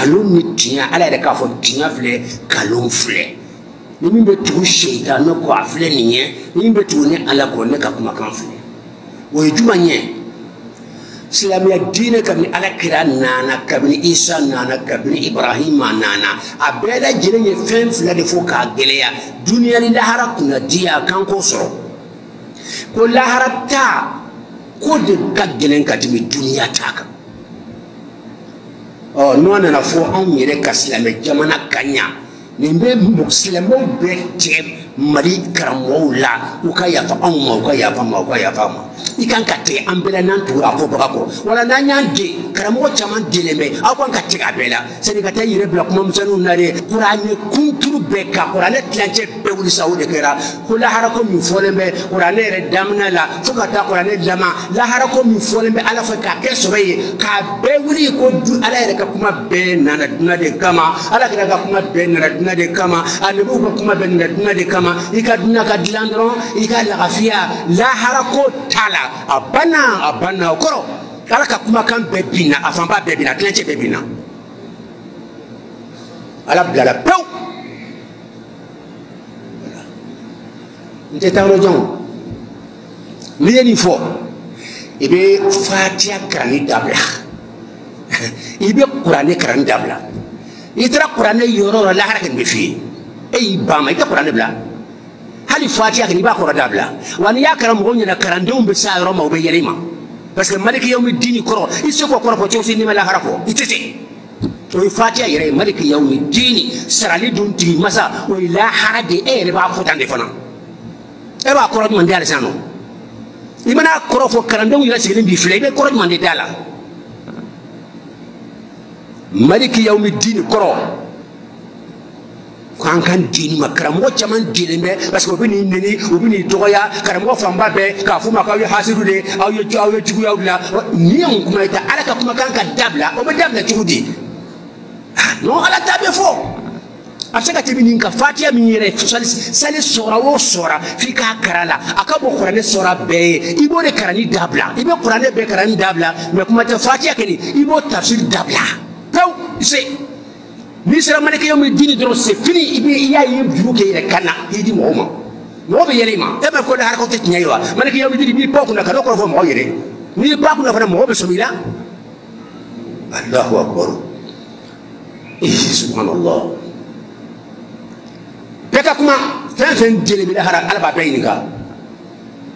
Nkalon ni tiɲɛ ala yɛrɛ k'a fɔ tiɲɛ filɛ nkalon filɛ ni min bɛ tugu seyidana kɔ a filɛ nin ye ni min bɛ tugu ne ala kɔ ne ka kumakan filɛ o ye jumɛn ye silamɛya diinɛ kabini ala kira nana kabini isa nana kabini ibrahima nana a bɛɛ lajɛlen ye fɛn fila de fɔ k'a gɛlɛya duniya ni lahara kunnadiya kan k'o sɔrɔ ko lahara ta ko de ka gɛlɛn ka tɛmɛ duniya ta kan ɔ n'o nana fɔ anw yɛrɛ ka silamɛ jamana ka ɲa nin bɛ silamɛw bɛɛ tigɛ mali karamɔgɔw la u ka yafa anw ma u ka yafa ma u ka yafa ma i kan ka tigɛ an bɛɛ la n'an tugura a fɔbaga kɔ wala n'an y'an den karamɔgɔ caman delen bɛ aw kan ka tigɛ a bɛɛ la sani ka taa i yɛrɛ bila kuma misɛnninw na dɛ kuranɛ kunturu bɛɛ ka kuranɛ tilancɛ bɛɛ wuli sa o de kɛra ko laharako min fɔlen bɛ kuranɛ yɛrɛ daminɛ la fo ka taa kuranɛ laban laharako min fɔlen bɛ ala fɛ k'a kɛ sɔrɔ ye k'a bɛɛ wuli ko ala yɛrɛ ka kuma bɛɛ nana dunan de kama ala kɛra ka kuma bɛɛ nana dunan de kama a nebuw ka kuma bɛɛ nana dunan de kama i ka dunan ka dilan dɔrɔn i ka lagafiya laharako t'a la a banna a banna o kɔrɔ ala ka kumakan bɛɛ binna a fanba bɛɛ binna a tilancɛ bɛɛ binna ala bilala pewu n tɛ taa yɔrɔ jan o n'i ye nin fɔ i bɛ fatiya kalanni dabila i bɛ kuranɛ kalanni dabila i taara kuranɛ yɔrɔ o yɔrɔ lahara kɛ nin bɛ f'i ye e y'i ban ma i tɛ kuranɛ bila hali fatiya kɛ i b'a kɔrɔ dabila wa n'i y'a kalan mɔgɔw ɲɛna kalandenw bɛ s'a yɔrɔ ma u bɛ yɛlɛ i ma parce que maliki yawmi dini kɔrɔ i se k'o kɔrɔ fɔ cogo si n'i ma lahara fɔ i tɛ se o ye fatiya yɛrɛ ye maliki yawmi dini sarali dun tigi masa o ye lahara de e yɛrɛ b'a fɔ tan de fana e b'a kɔrɔ jumɛn d'a la sisan nɔ i mana kɔrɔ fɔ kalandenw yɛrɛ sigilen b'i filɛ i bɛ kɔrɔ jumɛn de d'a la maliki yawmi dini kɔrɔ k'an kan dini ma karamɔgɔ caman dilen bɛ parce que u bɛ n'i neni u bɛ n'i dɔgɔya karamɔgɔ fanba bɛɛ k'a f'u ma k'aw ye hasidu de aw ye juguyaw de la nin ye mun kuma ye ta ala ka kumakan ka dabila o bɛ dabila cogo di non ala ta bɛ fɔ a bɛ se ka tɛmɛ nin kan fatiya min yɛrɛ sali sɔra o sɔra f'i k'a kara la a ka bɔ kuranɛ sɔra bɛɛ ye i b'o de kalanni dabila i bɛ kuranɛ bɛɛ kalanni dabila mɛ kuma tɛ fatiya kɛni i b'o tafsiri dabila pewu se n'i sera maliki yawmi dini dɔrɔn c'est fini i bɛ i y'a ye juru kɛ i yɛrɛ kan na k'i di mɔgɔw ma mɔgɔ bɛ yɛlɛ i ma e bɛ ko lahara ko tɛ tiɲɛ ye wa maliki yawmi dini b'i pan kunna ka dɔ kɔrɔ fɔ mɔgɔw yɛrɛ n'i pan kunna fana mɔgɔw bɛ sɔmi i la Allahu akbar subhanallah bɛɛ ka kuma fɛn fɛn jeli bɛ lahara ala b'a bɛɛ ɲininka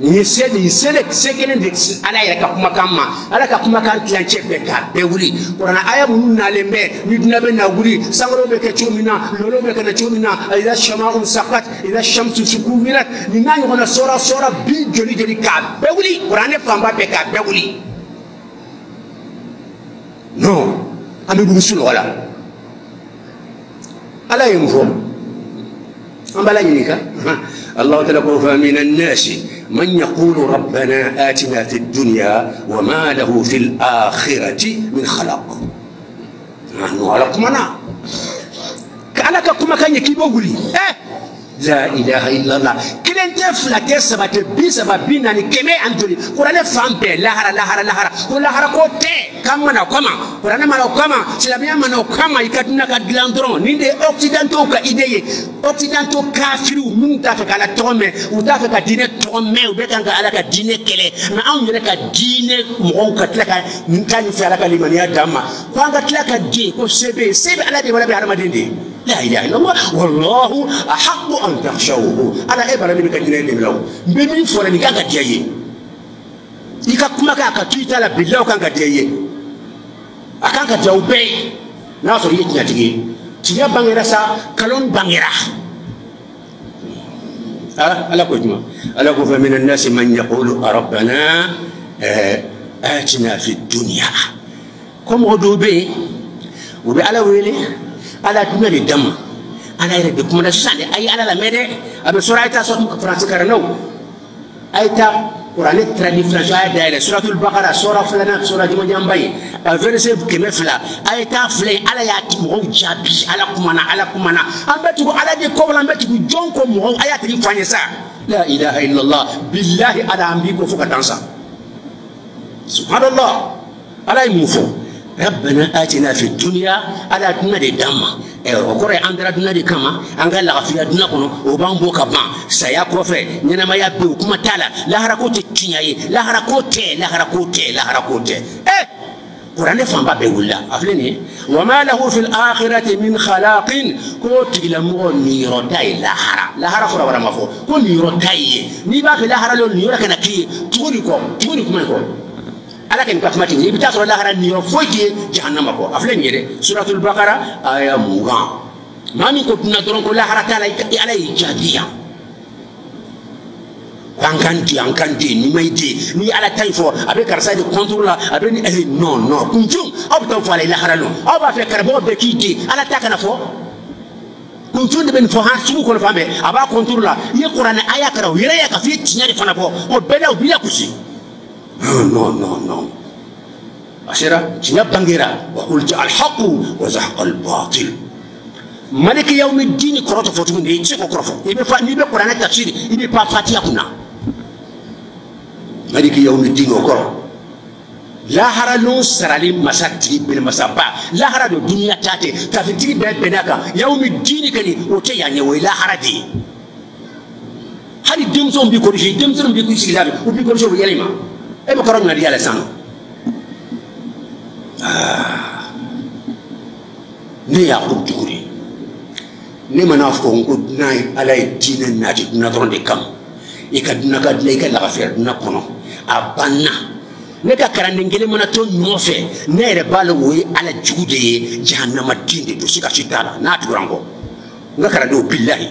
nin ye se de ye se kelen de ala yɛrɛ ka kumakan ma ala ka kumakan tilancɛ bɛɛ k'a bɛɛ wuli kuranɛ aya minnu nalen bɛ ni dunan bɛ na wuli sankolo bɛ kɛ cogo min na lolo bɛ kɛ na cogo min na ida sama'u sakat ida shamsu kuwirat nin n'a ɲɔgɔnna sɔra sɔra bi joli joli k'a bɛɛ wuli kuranɛ fanba bɛɛ k'a bɛɛ wuli non an bɛ dugu sunɔgɔ la ala ye mun fɔ an b'a la ɲininka الله تعالى يقول فمن الناس من يقول ربنا آتنا في الدنيا وما له في الآخرة من خلاق. نحن على كمنا على كما كان يكيبو لا إله إلا الله كلين تفلا تسبة تبي سبة بينا نكمل أنتولي قرآن فهم به لاهرة لاهرة لاهرة ولاهرة كوتة كم منا كما قرآن منا كما سلامية منا كما يكتبنا كدلاندرون نيد أوكسيدانتو كإيديه أوكسيدانتو كافرو من تافك على تومه وتافك دينه تومه وبكان على كدينه كله ما أون يرك دينه مهون كتلك نكاني في على كلمانيا دما كان كتلك دين كسبة سبة على دي ولا بيعلم دين دي لا إله إلا الله والله أحق أن تخشوه أنا إبرة من كدينه اللي بمن فلان كان كديه إذا كما كان كتيتا لا بالله كان كديه أكان كجاوبي ناصر يتنا تيجي تيجي بانغرا سا كلون بانغرا على كل على كل من الناس من يقول ربنا آتنا في الدنيا كم غدوبي وبعلى ويلي على دنيا الدم أنا يربكم من السنة أي أنا لا مدة أبي سورة تاسو فرنسي كرنو أي تا قرآن تراني فرنسي دايلة سورة البقرة سورة فلانة سورة جمع جنبي فرنسي كم فلا أي تا فلان على يات مو جابي على كمانا على كمانا أم بتقول على دي كوبلا أم بتقول جون كم مو أيات تري فرنسا لا إله إلا الله بالله على أمبي كفو كتانسا سبحان الله على يموفو Rabbana atina fi dunya ala dunya de d'an ma o kɔrɔ ye an dara dunya de kama an ka lagafiya dunya kɔnɔ o b'an bɔ ka ban saya kɔfɛ ɲɛnamaya bɛ yen kuma t'a la lahara ko tɛ tiɲɛ ye lahara ko tɛ lahara ko tɛ lahara ko tɛ kuranɛ fanba bɛɛ wulila a filɛ nin ye wa ma lahu fil akhirati min khalaqin ko tigilamɔgɔ niyɔrɔ t'a ye lahara lahara fɔra wara ma fɔ ko niyɔrɔ t'a ye n'i b'a fɛ lahara lɔ niyɔrɔ kana k'i ye tugu nin kɔ tugu nin kuma in kɔ ala ka nin ka kuma ten i bɛ taa sɔrɔ lahara niyɔrɔ foyi t'i ye jahannama kɔ a filɛ nin ye dɛ suratul bakara aya 20 maa min ko dunan dɔrɔn ko lahara t'a la ala y'i jaabi yan an kan di an kan di ni ma i di ni ala ta in fɔ a bɛ karisa de contre la a bɛ ni non non kunjun aw bɛ taa fɔ a la lahara lɔ aw b'a fɛ karamɔgɔ bɛɛ k'i di ala ta kana fɔ kunjun de bɛ nin fɔ han sugu kɔnɔ fan bɛɛ a b'a contre la i ye kuranɛ aya kalan o yɛrɛ y'a ka f'i ye tiɲɛ de fana fɔ o bɛɛ la u b'i lagosi non non non a sera tiɲɛ bangera wa qul jaa al-haqqu wa zahaqa al-batil maliki yawmi dini kɔrɔ tɛ fɔ tuguni i tɛ se k'o kɔrɔ fɔ i bɛ fa n'i bɛ kuranɛ tafsiri i bɛ pan fatiya kunna maliki yawmi dini o kɔrɔ lahara lon sarali masa tigi bele masaba lahara do duniya ta tɛ kafirtigi bɛɛ bɛn'a kan yawmi dini kɔni o tɛ yan ye o ye lahara de ye hali denmisɛnw b'i corriger denmisɛnw b'i sigi la u b'i corriger u bɛ yɛlɛ i ma e bɛ kɔrɔ jumɛn di yɛlɛ sisan ne y'a ko jugu de ne mana fɔ n ko dunan ye ala ye diinɛ nati dunan dɔrɔn de kama i ka dunan ka dilan i ka lagafiya dunan kɔnɔ a banna ne ka kalanden kelen mana to nɔfɛ ne yɛrɛ b'a la o ye ala jugu de ye jahannama den de don siga si t'a la n'a tugura n kɔ n ka kalandenw bilahi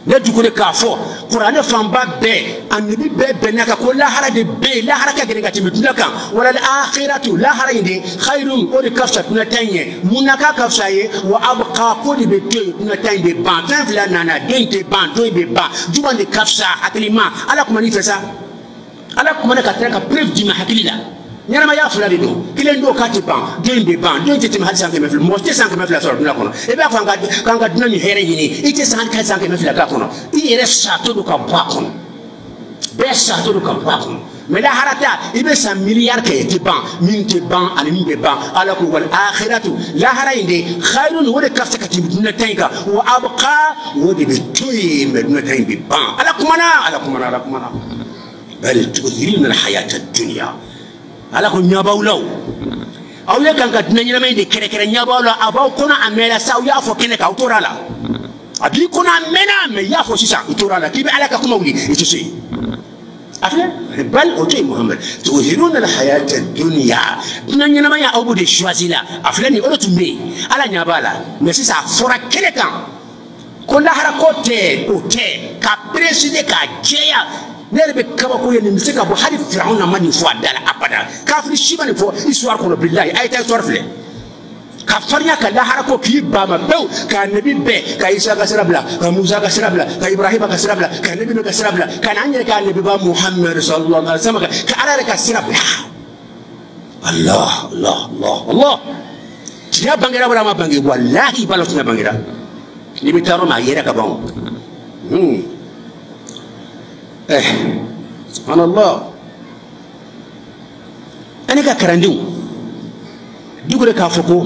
ne jugu de k'a fɔ kuranɛ fanba bɛɛ annabi bɛɛ bɛnna kan ko lahara de bɛ yen lahara ka gɛlɛn ka tɛmɛ dunan kan wala akhiratu lahara in de khayrun o de ka fisa dunan ta in ye mun na k'a ka fisa ye wa abqa ko de bɛ to yen dunan ta in bɛ ban fɛn fila nana den tɛ ban don bɛ ban jumɛn de ka fisa hakilima ala kuma n'i fɛ sa ala kuma ne ka tila ka preuve d'i ma hakili la ɲɛnamaya fila de don kelen don k'a tɛ ban den bɛ ban den tɛ tɛmɛ hali san 200 mɔgɔ tɛ san 200 sɔrɔ dunan kɔnɔ i b'a fɔ k'an ka dunan ni hɛrɛ ɲini i tɛ san hali san 200 k'a kɔnɔ i yɛrɛ satɔ don ka bɔ a kɔnɔ bɛɛ satɔ don ka bɔ a kɔnɔ mɛ lahara ta i bɛ san miliyari kɛ i tɛ ban min tɛ ban ani min bɛ ban ala ko wal akhiratu lahara in de khayrun o de ka fisa ka tɛmɛ dunan ta in kan wa abqa o de bɛ to yen mɛ dunan ta in bɛ ban ala kumana ala kumana ala kumana bal tu'thiruna al-hayata ad-dunya ala ko ɲabaw la aw ye kan ka dunan ɲɛnama in de kɛrɛkɛrɛ ɲabaw la a b'aw kɔnɔ a mɛnna sa aw y'a fɔ kɛnɛ kan aw tora a la a b'i kɔnɔ a mɛnna mɛ i y'a fɔ sisan i tora a la k'i bɛ ala ka kuma wuli i tɛ se a filɛ bal o to yen Muhamad tu'thiruna al-hayata ad-dunya dunan ɲɛnamaya aw b'o de choisi la a filɛ nin o de tun bɛ yen ala ɲɛ b'a la mɛ sisan a fɔra kɛnɛ kan ko lahara ko tɛ o tɛ ka préciser k'a jɛya ne yɛrɛ bɛ kabako ye nin bɛ se ka bɔ hali firawuna ma nin fɔ a da la abada kafiri si ma nin fɔ histoire kɔnɔ bilahi a ye taa histoire filɛ ka farinya ka lahara ko k'i ba ma pewu ka nabi bɛɛ ka Isa ka sira bila ka Musa ka sira bila ka Ibrahima ka sira bila ka nabi ka sira bila ka n'an yɛrɛ ka nabi ba Muhammad sallallahu alaihi wasallam ka ala yɛrɛ ka sira bila Allah Allah Allah Allah tiɲɛ bangera wala ma bange wallahi balo tiɲɛ bangera n'i bɛ taa yɔrɔ min a yɛrɛ ka ban subhanallah ani ka kalandenw dugure k'a fɔ ko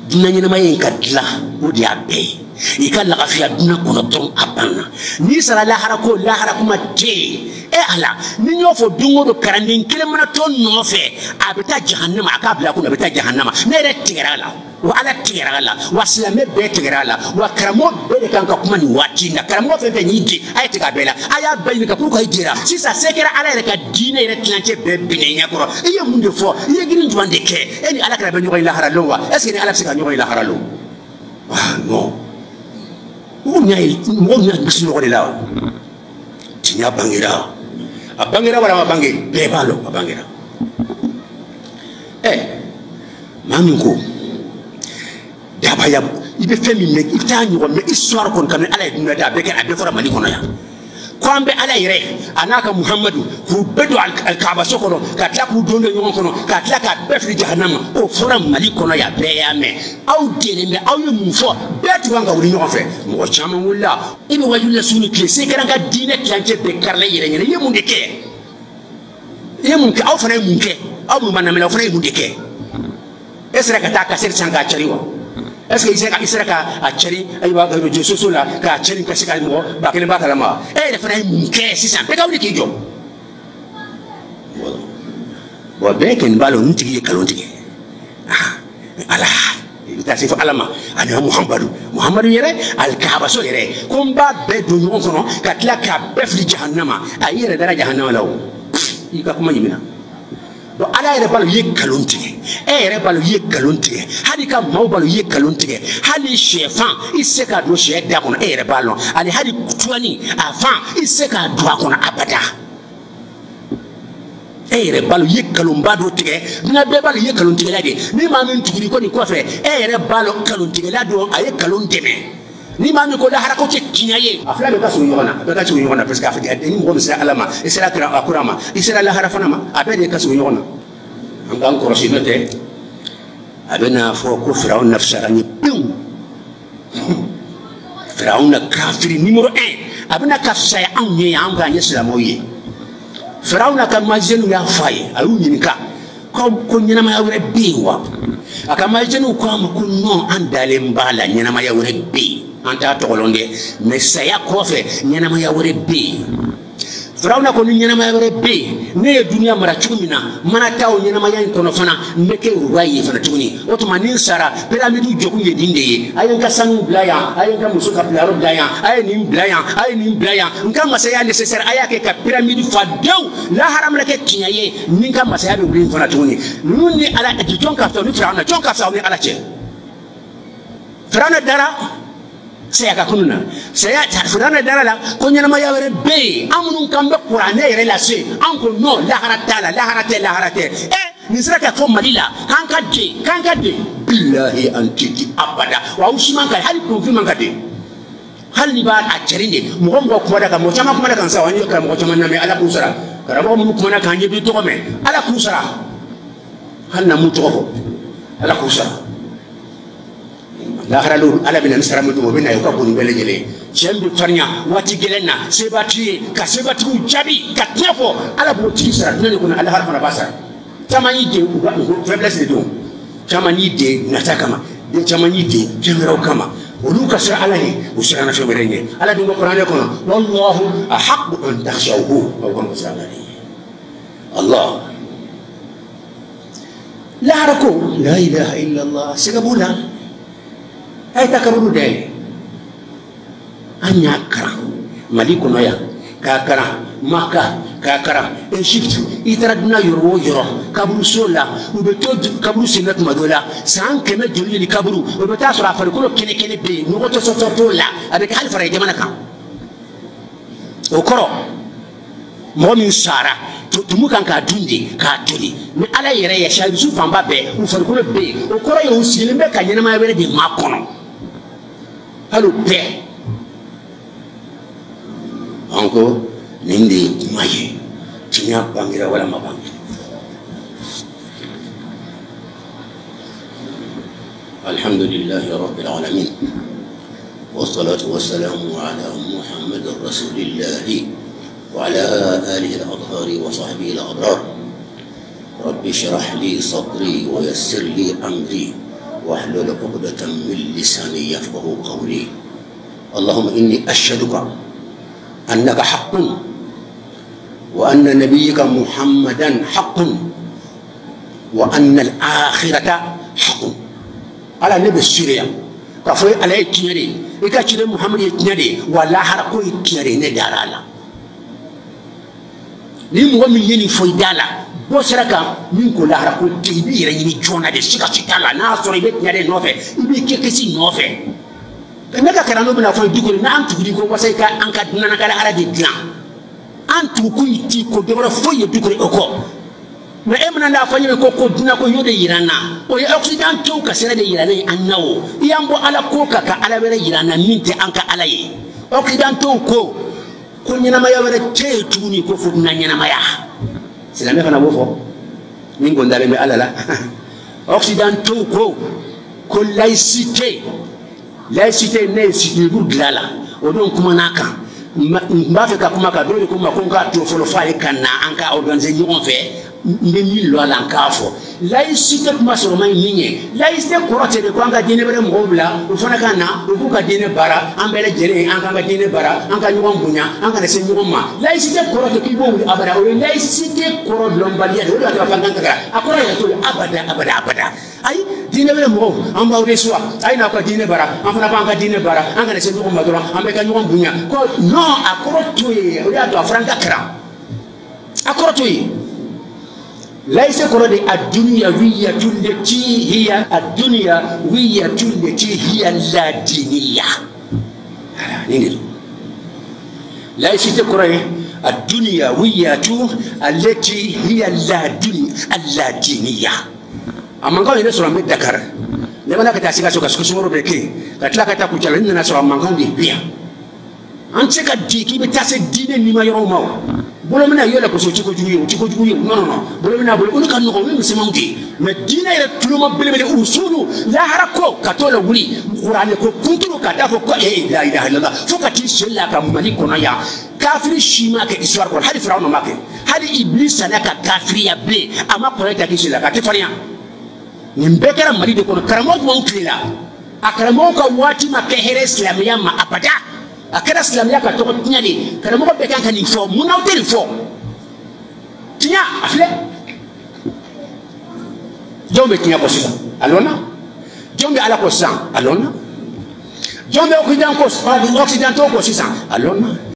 dunan ɲɛnamaya in ka dilan o de y'a bɛɛ ye i ka lagafiya dunan kɔnɔ dɔrɔn a banna n'i sara lahara ko lahara kuma tɛ yen e ala ni n y'o fɔ don o don kalanden kelen mana to nɔfɛ a bɛ taa jahannama a k'a bila a kunna a bɛ taa jahannama ne yɛrɛ tigɛra a la wa ala tigɛra a la wa silamɛ bɛɛ tigɛra a la wa karamɔgɔ bɛɛ de kan ka kuma nin waati in na karamɔgɔ fɛn fɛn y'i di a ye tigɛ a bɛɛ la a y'a bɛɛ ɲininka pour que i dira sisan se kɛra ala yɛrɛ ka diinɛ yɛrɛ tilancɛ bɛɛ binnen ɲɛkɔrɔ i ye mun de fɔ i ye girin jumɛn de kɛ e ni ala kɛra bɛ ɲɔgɔn ye lahara lon wa est ce que ni ala bɛ se ka ɲɔgɔn ye lahara lon ah non mɔgɔw ɲɛ bɛ sunɔgɔ de la wa tiɲɛ bangera a bangera wala ma bange bɛɛ b'a lɔn a bangera maa min ko dabaya i bɛ fɛn min mɛn i bɛ taa ɲɔgɔn mɛn histoire kɔnɔ kabini ala ye dunuya da a bɛɛ kɛra a bɛɛ fɔra Mali kɔnɔ yan ko an bɛ ala yɛrɛ a n'a ka Muhamadu k'u bɛɛ don alikabaso kɔnɔ ka tila k'u don don ɲɔgɔn kɔnɔ ka tila k'a bɛɛ fili jahanama o fɔra Mali kɔnɔ yan bɛɛ y'a mɛn aw delen bɛ aw ye mun fɔ bɛɛ tun kan ka wuli ɲɔgɔn fɛ mɔgɔ caman wulila i bɛ wajuli la su ni tile se kɛra an ka diinɛ tilancɛ bɛɛ karila i yɛrɛ ɲɛna i ye mun de kɛ i ye mun kɛ aw fana ye mun kɛ aw mun b'a lamɛn aw fana ye mun de kɛ. E sera ka taa kasɛri san k'a cari wa? Est-ce que i sera k'a cari ayiwa réseaux sociaux la k'a cari ka se ka mɔgɔ 1000 b'a kalama? E yɛrɛ fana ye mun kɛ sisan? Bɛɛ ka wuli k'i jɔ. Bon, bɛɛ kɔni b'a dɔn nin tigi ye nkalon tigɛ. Ala i bɛ taa se fo Ala ma ani Muhammadu yɛrɛ alikabaso yɛrɛ ko n b'a bɛɛ don ɲɔgɔn kɔnɔ ka tila k'a bɛɛ fili jahannama. A y'i yɛrɛ dara jahannama la o, i ka kuma ɲininka. Bon, Ala yɛrɛ b'a dɔn i ye nkalon tigɛ, e yɛrɛ b'a dɔn i ye nkalon tigɛ, hali ka maaw b'a dɔn i ye nkalon tigɛ, hali sɛfan i tɛ se k'a don sɛ da kɔnɔ, e yɛrɛ b'a dɔn, ani hali tuwani a fan i tɛ se k'a don a kɔnɔ abada. E yɛrɛ b'a dɔn i ye nkalonba dɔ tigɛ, dunan bɛɛ b'a dɔn i ye nkalontigɛla de ye. Ni maa min tugura i kɔ nin kɔfɛ, e yɛrɛ b'a dɔn nkalontigɛla don, a ye nkalon dɛmɛ. Ni maa min ko lahara ko tɛ tiɲɛ ye, a fila bɛɛ ka surun ɲɔgɔn na, a bɛɛ ka surun ɲɔgɔn na, parce que a fɔ ni mɔgɔ min sera Ala ma, i sera a kura ma, i sera lahara fana ma, a bɛɛ de ka surun ɲɔgɔn na. An k'an kɔlɔsi, n'o tɛ a bɛ n'a fɔ ko Firawuna fisayara n ye pewu. Firawuna kafiri numéro 1, a bɛna ka fisaya anw ye, an k'an ye silamɛw ye. Firawuna ka majɛniw y'a fɔ a ye, a y'u ɲininka ko ɲɛnamaya wɛrɛ bɛ yen wa? A ka majɛniw ko a ma ko non, an dalen b'a la ɲɛnamaya wɛrɛ bɛ yen, an t'a tɔgɔ lɔn dɛ, mais saya kɔfɛ ɲɛnamaya wɛrɛ bɛ yen. Firawuna ko ni ɲɛnamaya wɛrɛ bɛ yen, ne ye duniya mara cogo min na, n mana taa o ɲɛnamaya in kɔnɔ fana, n bɛ kɛ roi ye fana tuguni. O tuma ni n sara, piramidi jɔkun ye nin de ye. A ye n ka sanu bila yan, a ye n ka muso ka bilayɔrɔ bila yan, a ye nin bila yan, a ye nin bila yan. N ka masaya nécessaire, a y'a kɛ ka piramidi fa dewu. Lahara mana kɛ tiɲɛ ye, ni n ka masaya bɛ wuli fana tuguni. Ninnu ni Ala, jɔn ka fisa ni Firawuna, jɔn ka fisa aw ni Ala cɛ? Firawuna dara saya ka kunun na, saya Firawuna dara la ko ɲɛnamaya wɛrɛ bɛ yen. An minnu kan bɛ kuranɛ yɛrɛ lase, an ko non, lahara t'a la, lahara tɛ, lahara tɛ. Nin sera ka fɔ Mali la k'an ka den, k'an ka den, bilahi an tɛ di abada. Wa aw si man ka, hali kunfin man ka den, hali n'i b'a a cɛrin de. Mɔgɔ mɔgɔ kumana kan, mɔgɔ caman kumana kan sa, an ye karamɔgɔ caman lamɛn, Ala k'u sara. Karamɔgɔ minnu kumana kan, an ye bi tɔgɔ mɛn, Ala k'u sara. Hali n'an m'u tɔgɔ fɔ, Ala k'u sara. Lahara don, Ala bɛna ni sara min d'u ma, o bɛ na ye, o ka bon ni bɛɛ lajɛlen ye. Cɛ min bɛ farinya waati gɛlɛn na, seba t'i ye, ka sebatigiw jaabi ka tiɲɛ fɔ, Ala b'o tigi sara dunan de kɔnɔ, lahara fana b'a sara. Caman y'i den u ka faiblesse de don, caman y'i den nata kama, den caman y'i den fɛn wɛrɛw kama. Olu ka siran Ala ɲɛ, u siranna fɛn wɛrɛ ɲɛ. Ala dun ko kuranɛ kɔnɔ, wallahu ahaqqu an takhshawhu, aw kan ka siran Ala de ɲɛ. Allah lahara ko la ilaha illallah, siga b'o la. A ye taa kaburu dayɛlɛ. An y'a kalan Mali kɔnɔ yan, k'a kalan Maka, k'a kalan Egypte. I taara dunan yɔrɔ o yɔrɔ, kaburuso la, u bɛ to kaburu sen na tuma dɔ la, san 100 joli ni kaburu, o bɛ taa sɔrɔ a farikolo kɛnɛ kɛnɛ bɛ yen, nɔgɔ tɛ sɔsɔ t'o la, a bɛ kɛ hali farajɛ jamana kan. O kɔrɔ, mɔgɔ min sara, tumu kan k'a dun de, k'a toli. Ni Ala yɛrɛ ye sarisu fanba bɛɛ, u farikolo bɛ yen, o kɔrɔ ye u sigilen bɛ ka ɲɛnamaya wɛrɛ de makɔnɔ. Hali o bɛɛ. An ko nin de ye kuma ye, tiɲɛ bangera wala ma bange. Alhamdulillahi rabbil alamin, wassalatu wassalamu ala Muhammadin rasulillahi wa ala alihi al-athhari wa sahbihi al-abrar. Rabbi shrah li sadri wa yassir li amri واحلل عقدة من لساني يفقه قولي. اللهم إني أشهدك أنك حق، وأن نبيك محمدا حق، وأن الآخرة حق. على نبي السوريا كفوي على التنري، إذا كان محمد التنري ولا حرقوا التنري ندارالا. ni mɔgɔ min ye nin fɔ i da la, bɔ sira kan min ko lahara ko tɛ, i b'i yɛrɛ ɲini joona de, siga si t'a la. N'a sɔrɔ i bɛ tiɲɛ de nɔfɛ, i b'i kɛ kisi nɔfɛ. Ne ka karamɔgɔ bɛna fɔ du kɔnɔ, n'an tuguli ko wasa i ka an ka dunan ka lahara de dilan, an tugu ti ko dɔ wɛrɛ foyi ye du kɔnɔ o kɔ. Mais e mana n'a fɔ n ye ko dunan ko y'o de yira n na, o ye occidentaux ka sira de yira ne an na o. I y'an bɔ Ala ko kan ka Ala wɛrɛ yira n na min tɛ an ka Ala ye. Occidentaux ko ɲɛnamaya wɛrɛ tɛ yen tuguni ko fo dunan ɲɛnamaya. Silamɛ fana b'o fɔ min ko dalen bɛ Ala la. Occidentaux ko laïcité, laïcité ne ye livre dilan la, o don kumana kan. N b'a fɛ ka kuma kan, dɔw de ko n ma ko n k'a to fɔlɔ f'ale ka na an ka organiser ɲɔgɔn fɛ. N bɛ min lɔ a la n k'a fɔ laïcité kuma sɔrɔ man ɲi min ye laïcité kɔrɔ tɛ de ko an ka diinɛ wɛrɛ mɔgɔw bila u fana ka na u k'u ka diinɛ baara an bɛɛ lajɛlen an k'an ka diinɛ baara an ka ɲɔgɔn bonya an kana se ɲɔgɔn ma laïcité kɔrɔ tɛ k'i b'o wuli abada o ye laïcité kɔrɔ dɔnbaliya de o de b'a to a fɔ an kan ka a kɔrɔ yɛrɛ t'o ye abada abada abada ayi diinɛ wɛrɛ mɔgɔw an b'aw de suwa a ye n'aw ka diinɛ baara an fana b'an ka diinɛ baara an kana se ɲɔgɔn ma dɔrɔn an bɛɛ ka ɲɔgɔn bonya ko non a kɔrɔ t'o ye o de y'a to a fɔra an ka kalan a kɔrɔ t'o ye. Laïcité kɔrɔ de ad-dunyawiyatu allati hiya ad-dunyawiyatu allati hiya la-diniya. Voilà, nin de don. Laïcité kɔrɔ ye ad-dunyawiyatu allati hiya la-diniya. A mankan ye ne sɔrɔ n bɛ Dakar. Ne b'a la ka taa Sikaso ka sumaworo bɛ kɛ yen ka tila ka taa Kucala n nana sɔrɔ a mankanw de bɛ yan. An tɛ se ka di k'i bɛ taa se diinɛ nima yɔrɔw ma o. Bolo bɛna yɛlɛ kosɔn o ti kojugu ye o ti kojugu ye non non non bolo bɛna bolo olu ka nɔgɔn olu ye misɛnmanw de ye mais diinɛ yɛrɛ tuloma belebele usulu lahara ko ka t'o la wuli kuranɛ ko kunturu ka taa fɔ ko ee la ilaha illallah fo ka t'i sen la ka Mali kɔnɔ yan kafiri si ma kɛ histoire kɔnɔ hali Firawuna ma kɛ hali Ibilisa n'a ka kafiriya bilen a ma kɔrɔ ta k'i sen la ka tɛ farinya nin bɛɛ kɛra Mali de kɔnɔ karamɔgɔ jumɛnw tile la a karamɔgɔw ka waati ma kɛ hɛrɛ silamɛya ma abada. A kɛra silamɛya ka tɔgɔ tiɲɛ de karamɔgɔ bɛɛ kan ka nin fɔ mun n'aw tɛ nin fɔ tiɲɛ a filɛ jɔn bɛ tiɲɛ kɔ sisan a lɔnna jɔn bɛ ala kɔ sisan a lɔnna jɔn bɛ occidentaux kɔ sisan a lɔnna.